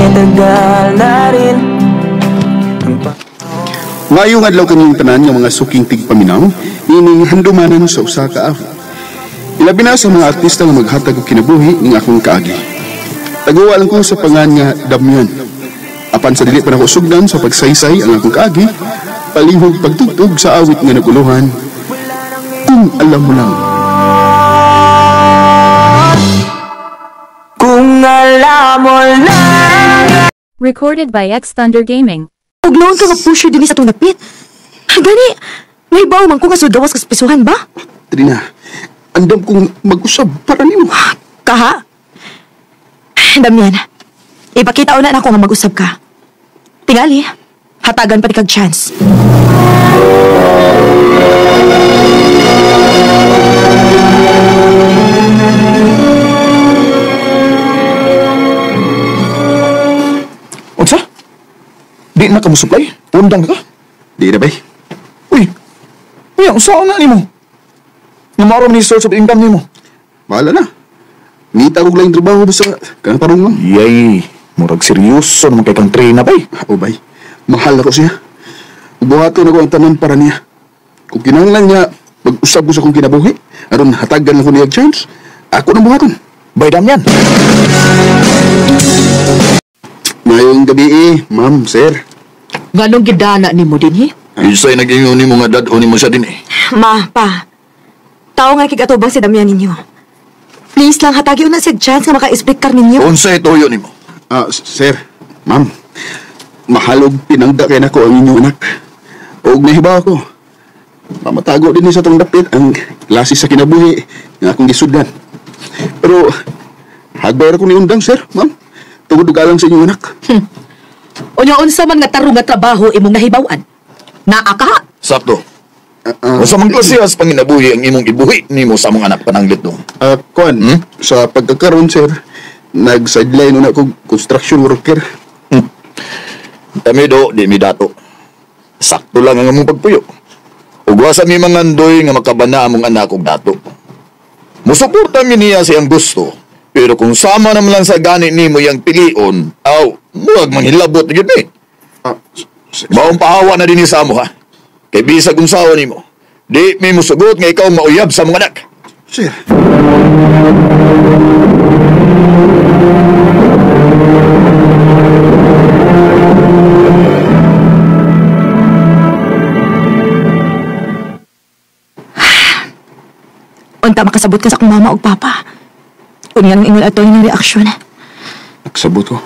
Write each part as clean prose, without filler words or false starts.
Tagal na rin. Ngayong adlaw kanyang tanan nga mga suking tigpaminaw, ining handumanan sa usa ka awit. Ilabi na sa mga artista nga maghatag og kinabuhi ning akong kaagi. Taguwa lang ko sa pangan nga Damian. Apan sa dili pa nako sugdan sa pagsaysay ang akong kaagi, palihog pagtugtog sa awit nga naguluhan, Kung Alam Mo Lang. Kung alam mo lang. Recorded by X Thunder Gaming. Ug noon ka nga-pusher din sa itong napit. Gani, may baw man ko nga sudawas kas pisuhan ba? Trina, andam kong mag-usab para nimo. Kaha? Damian, ipakita na ako nga mag-usab ka. Tingali, hatagan pa ti kag chance. Unsa? Di na ka mo supply? Undang ka? Di na bay. Uy, uy, ang saan na nimo? Namaro ni source of income nimo. Bahala na. Ngita kog laing trabaho basta kanang tarong lang. Yay, murag seryoso naman kay kang Trina bay. O bay, mahal ako siya. Buhaton ako ang tanan para niya. Kung kinahanglan niya, mag-usab ko sa akong kinabuhi. Aron hatagan ako niya chance, ako nang buhaton. Bay Damian. Mayong gabi eh, ma'am, sir. Nganong gidana nimo dinhi? Isa'y nag-ingon nimo nga dad-o nimo siya din eh. Ma, pa, tao nga kigatubang si Damian ninyo. Please lang, hatagi na siya chance nga maka-explicar ninyo. Unsay tuyo nimo? Sir, ma'am, mahal og pinangda kay nako ang inyong anak. Og nahibaw ako. Pamatago din sa tong dapit ang klase sa kinabuhi nga akong gisudlan. Pero hagbay ra ko ni undang, sir, ma'am. Tungod og alang sa inyong anak. Unya unsa man nga tarong nga trabaho imong nahibaw-an? Naa ka? Sakto. Unsa man klase as panginabuhi ang imong ibuhi nimo sa among anak pananglit dong? Kuan, sa pagkakaroon, sir, nag-sideline una ko construction worker. Kami do, di mi dato. Sakto lang ang among pagpuyo. Ug wa sa mi mangandoy nga makabana among anak og dato. Musuporta mi niya sa iyang gusto. Pero kung sama naman lang sa gani nimo yang pilion, aw, murag manghilabot gyud ni. Maong pahawa na din sa amo ha. Kay bisag unsaon nimo, di mi musugot nga ikaw mauyab sa among anak. Sir. Unta makasabot ka sa akong mama og papa. Kung yan ang ingon ato yung reaksyon. Nakasabot ko.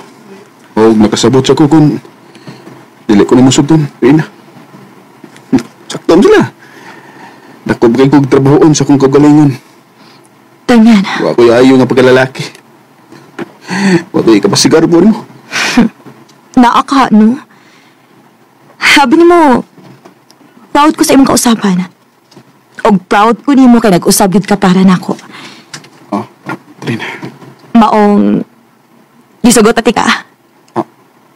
O nakasabot sa ko kung dili ko na musugton. Rina. Sakto sila. Dako ba kay kog trabahoon sa akong kagalingon. Damian. Wa ko'y ayo nga pagkalalaki. Wa ko'y kapasigar po nimo. Naa ka, no? Sabi nimo, proud ko sa imong kausapan. Og proud ko nimo kay nag-usab gyud ka para nako. Oh, Trina. Maong gisugot ati ka.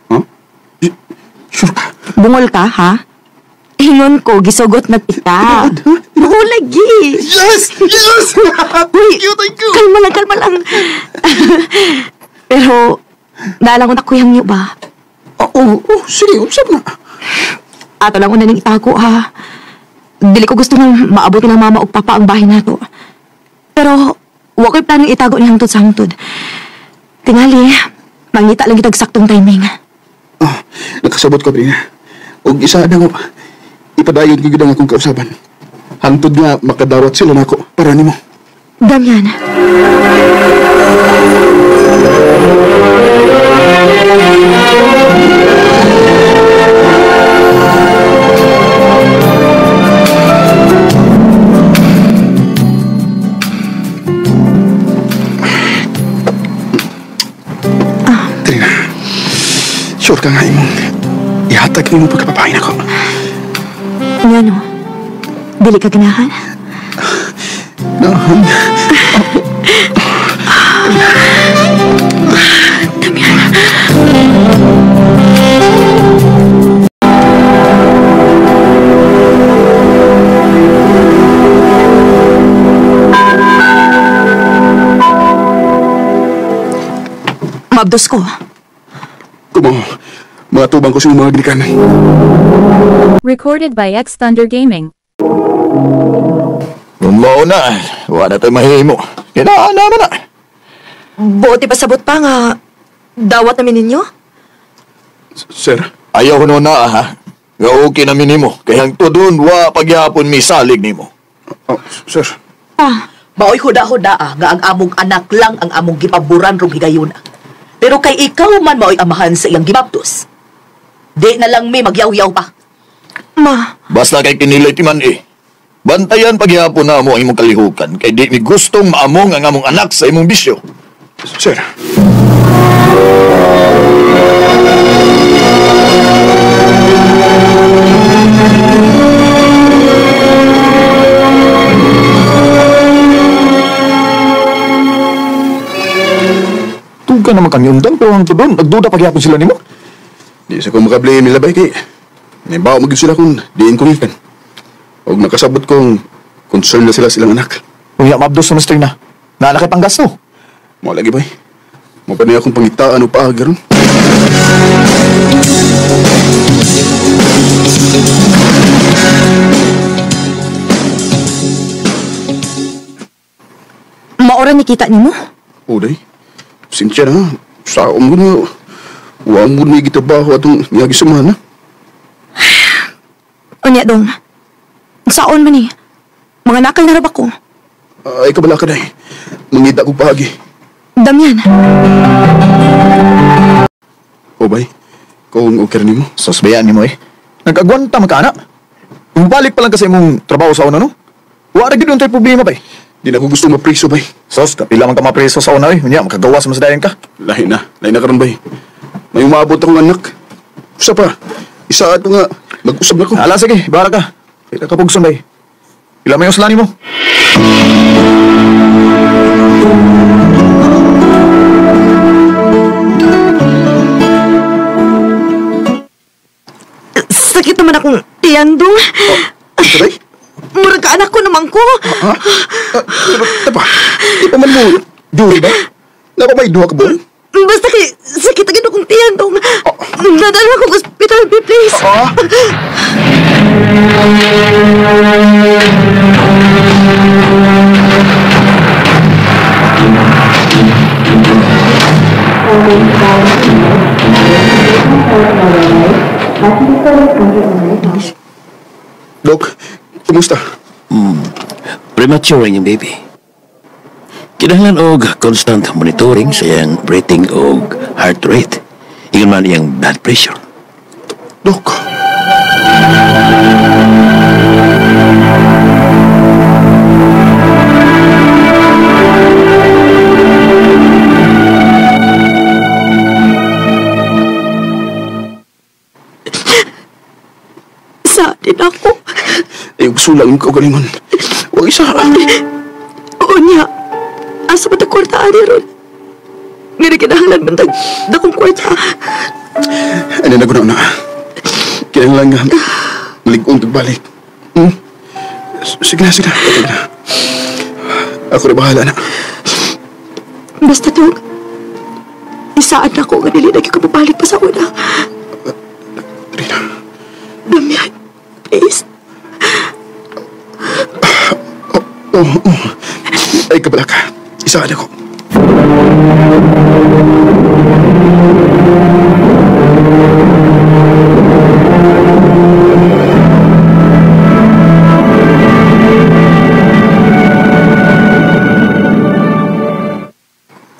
Huh? Sure ka? Bungol ka, ha? Ingon ko, gisugot na tika. Oo, lagi. Yes! Yes! Uy, Thank you, thank you! Kalma lang, kalma lang. Pero, naalang ko na kuyang niyo ba? Oo, oh, sige, usap na. Ato lang una ning itago, ha? Dili ko gusto nga maabot ng mama o papa ang bahay nato. Pero, wa ko'y planong itago ni hangtod sa hangtod. Tingali, mangita lang kitag saktong timing. Ah, nakasabot ko, Trina. Og isa na ko, ipadayon ko gyud ang akong kausaban. Hangtod nga makadawat sila nako para nimo. Damian. Trina, sure ka nga imong ihatag nimo pagkapapain ako. Ngano? Dili ka ganahan? Ganahan? Damian. Mabdos ko. Kumo, mga tubang ko sa mga ginikanan. Recorded by X Thunder Gaming. Mao na, wala tayo mahimo. Kinaan naman na. Buti pasabot pa nga dawat namin ninyo? Sir? Ayaw ko na ha. Nga okay namin nimo. Kaya ang tudon, wa pagyapon mi salig nimo. Oh, sir. Ah. Maoy huda-huda nga ang among anak lang ang among gipaboran rong higayon. Pero kay ikaw man maoy amahan sa iyang gibaptos. Di na lang mi magyaw-yaw pa. Ma. Basta kay kinilay ti man eh. Bantayan pagyapon na mo ang imong kalihukan kay di mi gustong maamong ang among anak sa imong bisyo. Sir. Tuga naman kami undang pero ang tudon, nagduda pagyapon sila nimo. Di sa ko makablame nila bay kay nibaw magid sila kung diin ko ngikan. Og nakasabot kong concern na sila silang anak. Unya mabdos na string na. Naalaki pang gasto. Mo lagi bay. Mo pa niya akong pangitaan o paag karon. Maora ni kita nimo? Uday. Sinsya na. Sa mo na. Wa mo ni gitabaho atong niyagi sa mana. Unya dong. Saon man ni? Mga nakal na rab ako. Ay kabala ka day. Mangita ko paagi. Damian. O bay, kung okay rin mo. Susbayan nimo eh. Nag-agwanta man ka ana. Balik pa lang kasi imong trabaho sa una no. Wa ra gid untay problema bay. Di na ko gusto mapriso bay. Sos, kapila man ka mapriso sa una eh. Unya makagawas man sa dayon ka. Lahi na karon bay. May umabot akong anak. Usa pa. Isa ato nga mag-usab na ko. Ala sige, bara ka. Kita ka pugson bay. Ila may uslan nimo. Sakit naman akong tiyan dong. Oh, ito day? Murag ka anak ko naman ko. Ha? Pero, tapa, di pa man mo, duri ba? Napabay duha ka buwan? Basta kay, sakit agad akong tiyan dong. Oh. Nadala akong ospital, please. Ah? Dok, kumusta? Premature ang iyang baby. Kinahanglan og constant monitoring sa iyang breathing og heart rate. Ingon man iyang blood pressure. Dok. Sa din ako. Ay, gusto lang yung kaugalingon. Huwag isa. Unya, asa ba ta kwarta ani ron? Nga kinahanglan man dakong kwarta. Ano na guna na? Kinahanglan nga malig-on pagbalik. Hmm? Sige na, sige na. Sige na. Ako na bahala na. Basta dog, isaan ako nga dili na gyud ka mabalik pa sa una. Trina. Damian, please. Oh. Ay, kabala ka. Isaan ako.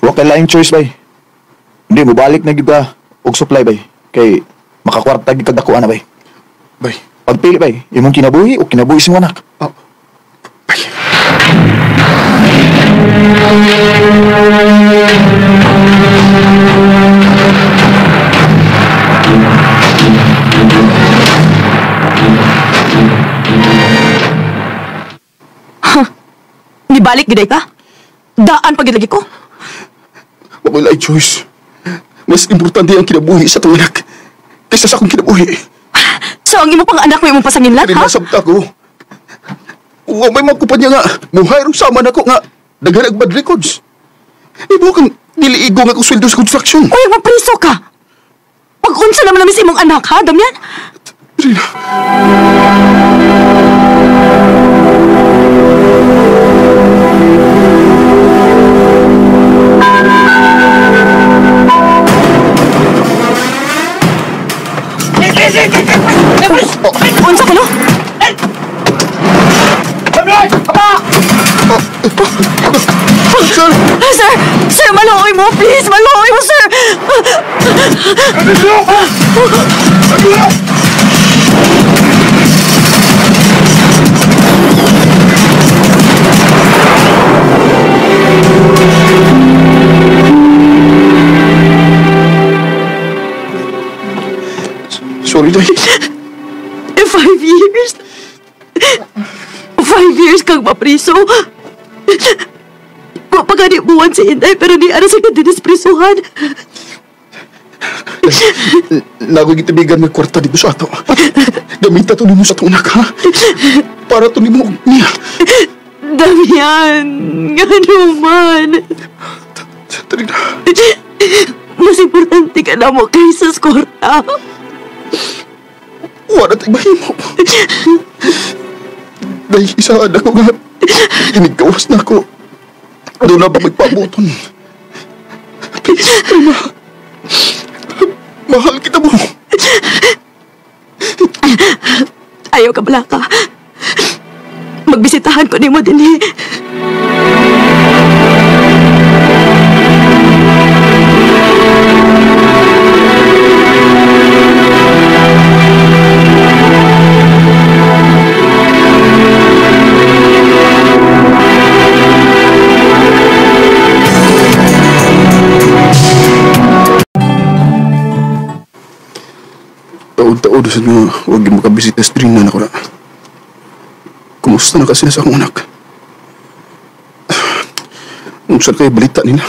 Wa kay laing choice bay. Hindi mo balik na gyud ka og supply bay. Kay makakwarta gyud kag dako ana bay. Bay. Pagpili bay, imong kinabuhi o kinabuhi sa imong anak. Oh. Bay. Nibalik gyud ay ka? Daan pa gyud lagi ko. Wala choice. Mas importante ang kinabuhi sa itong anak kaysa sa akong kinabuhi. So ang imo pang anak mo imong pasanginlan, ha? Nasabta ko. Wa may mga kumpanya nga muhire sama nako nga daghan og bad records. Ibo kang dili igo nga akong sweldo sa construction. Uy, mapriso ka. Mag-unsa naman namin sa imong anak, ha, Damian? Trina. Unsa ka no? Sir! Sir! Sir, maluoy mo! Please, maluoy mo, sir! Sorry, Day. 5 years? 5 years kang mapriso. Wa pa gani buwan si Inday, pero di ara sa kadinisprisuhan. Nagoy gitibigan may kwarta dito sa ato. Gamita to nimo sa atong anak, ha? Para to nimo niya. Damian, ngano man. Trina. Mas importante ka na mo kaysa sa kwarta. Wala tayong mahimo. Dahil isa anak ko nga, inigkawas na ako. Doon na ba magpabuton? Please, Trina. Mahal kita mo. Ayaw ka bala ka. Magbisitahan ko nimo dinhi. Taod-taod sa nga, huwag yung makabisita sa Trina na ko na. Kumusta na kasi na sa akong anak? Kung saan kayo balita nila?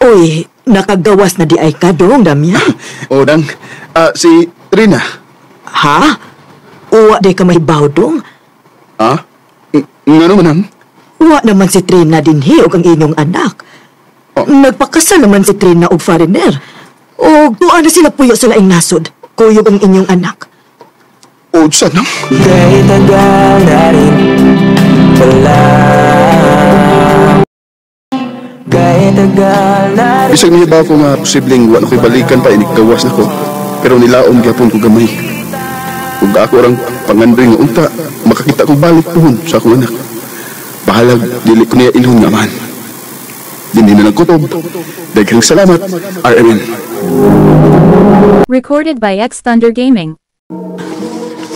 Uy, nakagawas na di ay ka dong, Damian. O, Dang. Si Trina. Ha? Uwa di ka mahibaw dong? Ha? Ngano man, ang? Uwa naman si Trina dinhi og ang inyong anak. Oh. Nagpakasal naman si Trina og foreigner. O tuwa na sila puyo sa laing nasod. Kuyog ang inyong anak. O, saan nang? Kay tagal na rin pala. Kay tagal na rin. Bisag nihibaw ko nga posibleng wa na ko'y balikan pa iniggawas na ko. Pero nilaom gyapon ko gamay. Ug ako orang pangandoy nga unta, makakita ko balik pohon sa akong anak. Bahalag dili ko niya ilhon nga man. Dinhi na lang kutob. Daghang salamat, RMN. Recorded by X Thunder Gaming.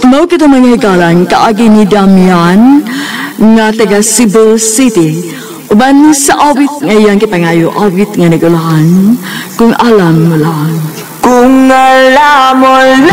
Mao kita mga higalan kaagi ni Damian nga taga Cebu City. Uban sa awit nga iyang gipangayo, awit nga nagulahan, kung alam mo lang. Kung alam mo lang.